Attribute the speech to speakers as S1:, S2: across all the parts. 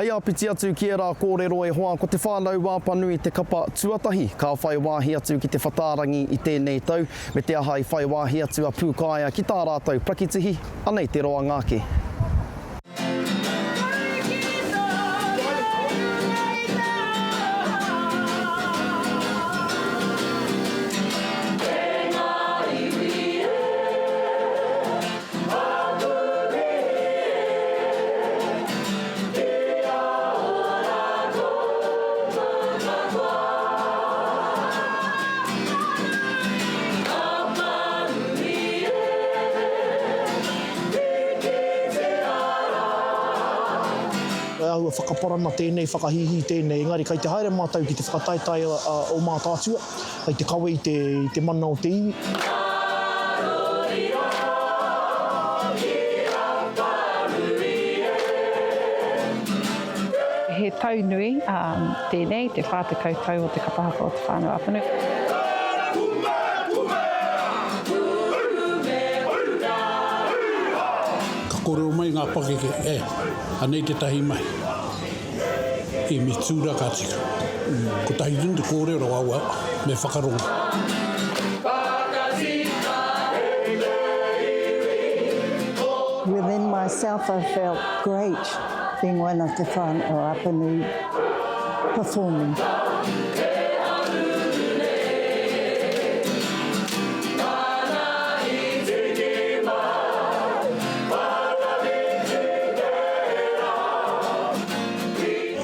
S1: Hei āpiti atu ki ērā kōrero e hoa ko Te Whānau Wāpanui te kapa tuatahi ka whai wāhi atu ki te whatārangi i tēnei tau, me te aha i whai wāhi atu a Pūkaea ki tā rātou prakitihi, anei te roanga ake.
S2: He āhua whakaparana tēnei, whakahīhī tēnei, engari kei te haere mātou ki te whakataetae o Mātaatua. Kei te kawe i te, i te mana o te iwi.
S3: He tau nui tēnei, te 40 tau o te kapa haka o Te Whānau Apanui.
S4: Ka kōrero mai ngā pakeke, e, anei tētahi mahi. I me tūra ka tika. Kotahi tonu te kōrero aua me whakarongo.
S5: Within myself I felt great being one of Te Whānau o Apanui performing.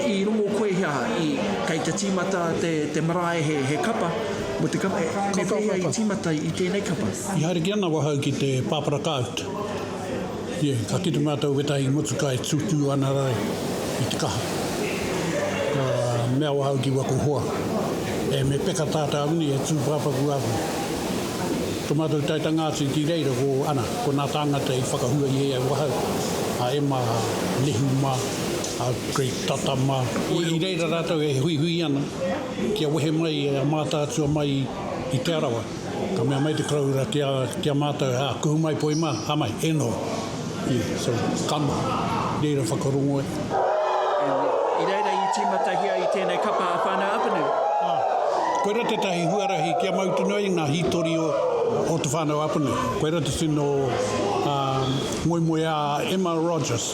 S6: I rongo koe he aha, i, kei te tīmata te, te marae he, he kapa, mo te kapa, me pēhea i tīmata i tēnei kapa?
S4: I haere ki ana wahau ki te pāpara kāuta. Yeah, ka kite mātou wētahi motuka e tūtū ana rā i te kaha. Ka mea wahau ki waku hoa, e me peka tātou nei e tū pāpaku aku. To mātou taetanga atu ki reira ko, ana, ko nā tāngata i whakahua i e wahau, a Emma Nehu mā, a Greg Tata mā. I reira rātou e huihui ana kia wehe mai a Mātaatua mai i Te Arawa. Ka mea mai te koroura ki a, ki a mātou, ā, kuhu mai poi mā, hāmai, e noho. Yeah, so, ka noho. Reira whakarongo ai.
S6: I reira i tīmatahia i tēnei kapa a Whānau Apanui.
S4: Ā, koirā tētahi huarahi kia mau tonu ai ngā hītori o, o Te Whānau Apanui. Koirā te tino, ā, moemoeā a Emma Rogers.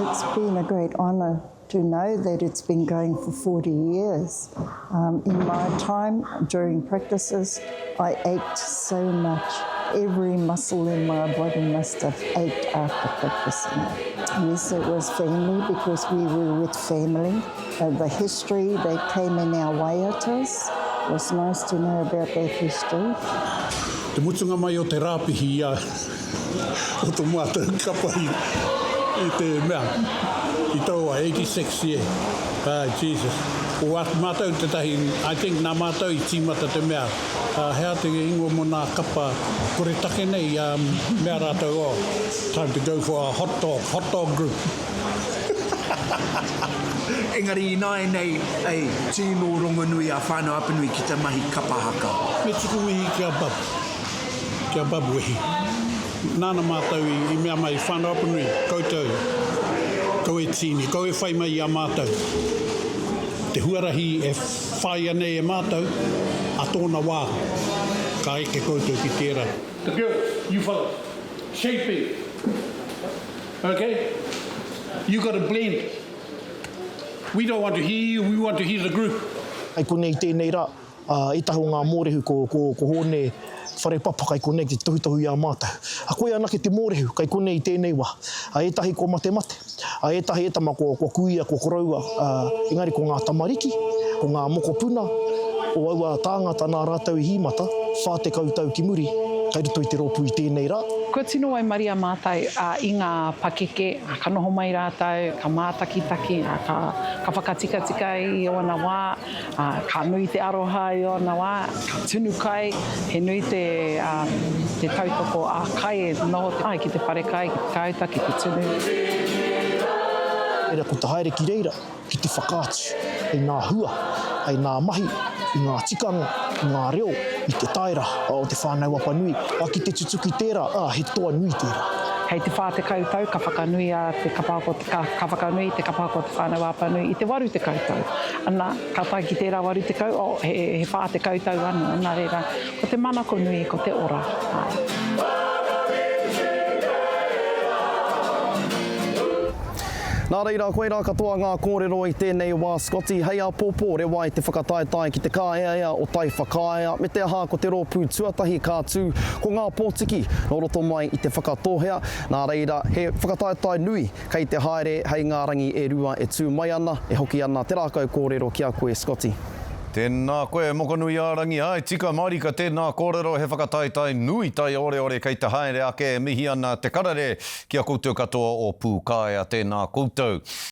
S5: It's been a great honour to know that it's been going for 40 years. Um, in my time during practices, I ached so much. Every muscle in my body must have ached after practicing. Yes, it was family because we were with family. Uh, the history that came in our waiatas was nice to know about that history.
S4: Te mutunga mai o te rāpihi i a o to mātou kapa i, i te mea, i taua 86 yeah. Ah, Jesus. O a mātou tētahi, I think nā mātou i tīmata te mea, uh, he aha te ingoa mō nā kapa koretake nei, um, mea rātou, oh, time to go for a hot dog, hot dog group.
S6: Engari ināianei, ei, tino rongonui a Whānau Apanui ki te mahi kapa haka.
S4: Me tuku mihi ki a Bub, ki a Bub Wehi. Nāna mātou i, i mea mai, Whānau Apanui, koutou, kau e tīni, kau e whai mai i a mātou. Te huarahi e whāia nei e mātou, a tōna wā, ka eke koutou ki tērā. The girls, you fellas, shaping. Ok you got to blend we don't want to hear you we want to hear the group.
S2: Kai konei i tēnei rā, ētahi o ngā mōrehu ko, ko, ko Hōne Wharepapa kai konei ki te tohutohu i a mātou. A koia anake te mōrehu kai konei i tēnei wā. A ētahi kua matemate, a ētahi e tama kua, kua kuia, kua koroua, ā, engari ko ngā tamariki, ko ngā mokopuna o aua tāngata nā rātou i hīmata, 40 tau ki muri, kai roto i te rōpū i tēnei rā.
S3: Kua tino waimaria mātou i ngā pakeke, ka noho mai rātou, ka mātakitaki, ka whakatikatika i ōna wā, ka nui te aroha i ōna wā, ka tunu kai, he nui te tautoko ā-kai e noho ai ki te wharekai, ki te kāuta, ki te tunu.
S2: Reira ko te haere ki reira ki te whakaatu i ngā hua, i ngā mahi. i ngā tikanga, i ngā reo, i te taera o Te Whānau Apanui, ā, ki te tutuki tērā, ā, he toa nui tērā.
S3: Hei te 40 tau ka whakanui a te kapa haka o te, ka, ka whakanui te kapa haka o Te Whānau Apanui i te 80 tau. Ana, ka tae ki tērā 80, oh, he, he 40 tau anō, nā reira, ko te manako nui, ko te ora, āe.
S1: Nā reira, koirā katoa ngā kōrero i tēnei wā Scotty, hei āpōpō rewa ai te whakataetae ki te kāeaea o Taiwhakaea, me te aha ko te rōpū tuatahi ka tū ko Ngā Pōtiki nō roto mai i Te Whakatōhea, nā reira, he whakataetae nui kei te haere hei ngā rangi e rua e tū mai ana, e hoki ana te rākau kōrero ki a koe Scotty.
S7: Tēnā koe Mokonuiārangi, āe tika marika tēnā kōrero he whakataetae nui taioreore kei te haere ake e mihi ana te karere Ki a koutou katoa o Pūkaea, tēnā koutou.